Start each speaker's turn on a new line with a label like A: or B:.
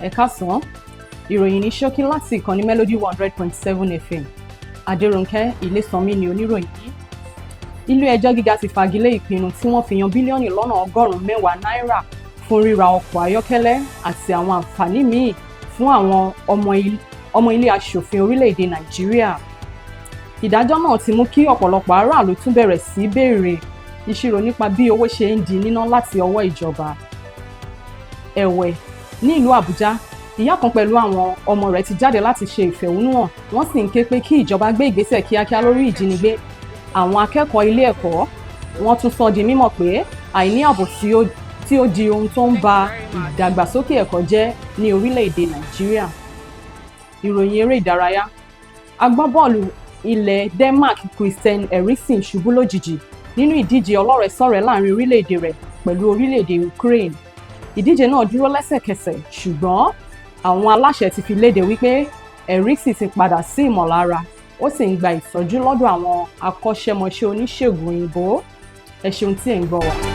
A: Ẹ káàsán. Ìròyìn ní ṣókí láti ìkànnì Melody 100.7 FM. Adérónkẹ́ Ilésànmí ni oníròyìn yìí. Ilé ẹjọ́ gíga ti fagilé ìpinnu tí wọ́n fi yan bílíọ̀nù lọ́nà 190 náírà fún ríra ọkọ̀ ayọ́kẹ́lẹ́ àti àwọn àǹfààní míì fún àwọn ọmọ ilé aṣòfin orílẹ̀-èdè Nàìjíríà. Ìdájọ́ náà ti mú kí ọ̀pọ̀lọpọ̀ aráàlú tún bẹ̀rẹ̀ sí béèrè ìṣirò nípa bí owó ṣe ń di níná láti ọwọ́ ìjọba. Ẹ̀wẹ̀, ní ìlú Àbújá, ìyá kan pẹ̀lú àwọn ọmọ rẹ̀ ti jáde láti ṣe ìfẹ̀hónúhàn. Wọ́n sì ń ké pé kí ìjọba gbé ìgbésẹ̀ kíákíá lórí ìjínigbé àwọn akẹ́kọ̀ọ́ ilé ẹ̀kọ́. Wọ́n tún sọ di mímọ̀ pé àìní ààbò tí ó di ohun tó ń ba ìdàgbàsókè ẹ̀kọ́ jẹ́ ní orílẹ̀-èdè Nàìjíríà. Ìròyìn eré ìdárayá. Agbábọ́ọ̀lù ilẹ̀ Denmark Christian Eriksen ṣubú lójijì nínú ìdíje ọlọ́rẹ̀ẹ́sọ̀rẹ́ láàrin orílẹ̀-èdè rẹ̀ pẹ̀lú orílẹ̀-èdè Ukraine. Ìdíje náà dúró lẹ́sẹ̀kẹsẹ̀, ṣùgbọ́n àwọn aláṣẹ ti fi léde wípé Eriksen ti padà sí ìmọ̀lára, ó sì ń gba ìtọ́jú lọ́dọ̀ àwọn akọ́ṣẹ́mọṣẹ́ oníṣègùn òyìnbó. Ẹ ṣeun tí ẹ̀ ń gbọ́ wa.